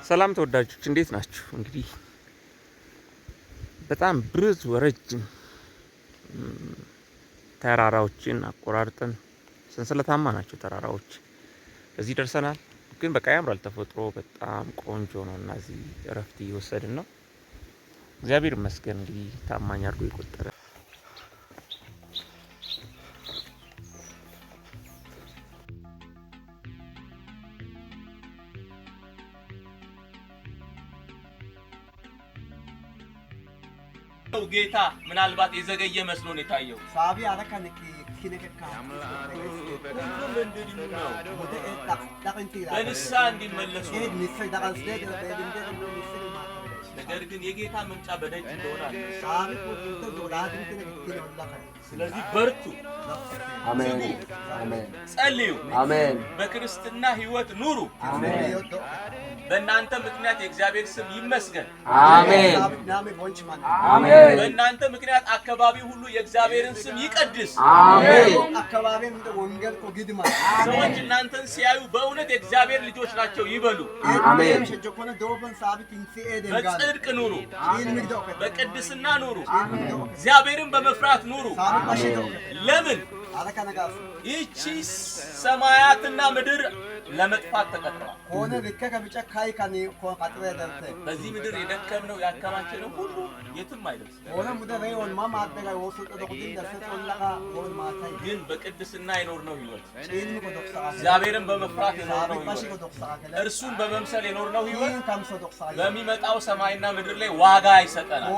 ሰላም ተወዳጆች፣ እንዴት ናችሁ? እንግዲህ በጣም ብዙ ረጅም ተራራዎችን አቆራርጠን፣ ሰንሰለታማ ናቸው ተራራዎች፣ እዚህ ደርሰናል። ግን በቃ ያምራል፣ ተፈጥሮ በጣም ቆንጆ ነው እና እዚህ እረፍት እየወሰድን ነው። እግዚአብሔር ይመስገን እንግዲህ ታማኝ አድርጎ የቆጠረ። ጌታ ምናልባት የዘገየ መስሎ ነው የታየው። ሁሉም እንዲድኑ ነው፣ በንስሐ እንዲመለሱ ነው። ነገር ግን የጌታ መምጫ በደጅ እንደሆነ አለ። ስለዚህ በርቱ፣ አሜን፣ ትጉ፣ አሜን፣ ጸልዩ፣ አሜን፣ በክርስትና ሕይወት ኑሩ። አሜን፣ በእናንተ ምክንያት የእግዚአብሔር ስም ይመስገን። አሜን፣ አሜን፣ በእናንተ ምክንያት አካባቢ ሁሉ የእግዚአብሔርን ስም ይቀድስ። አሜን። ሰዎች እናንተን ሲያዩ በእውነት የእግዚአብሔር ልጆች ናቸው ይበሉ። አሜን። በጽድቅ ኑሩ፣ በቅድስና ኑሩ፣ እግዚአብሔርን በመፍራት ኑሩ። ለምን ይህቺ ሰማያትና ምድር ለመጥፋት ተቀጥረዋል። በዚህ ምድር የደከምነው ያከማቸነው ሁሉ የትም አይደርስም። ግን በቅድስና የኖርነው ሕይወት፣ እግዚአብሔርን በመፍራት የኖርነው ሕይወት፣ እርሱን በመምሰል የኖርነው ሕይወት በሚመጣው ሰማይና ምድር ላይ ዋጋ ይሰጠናል።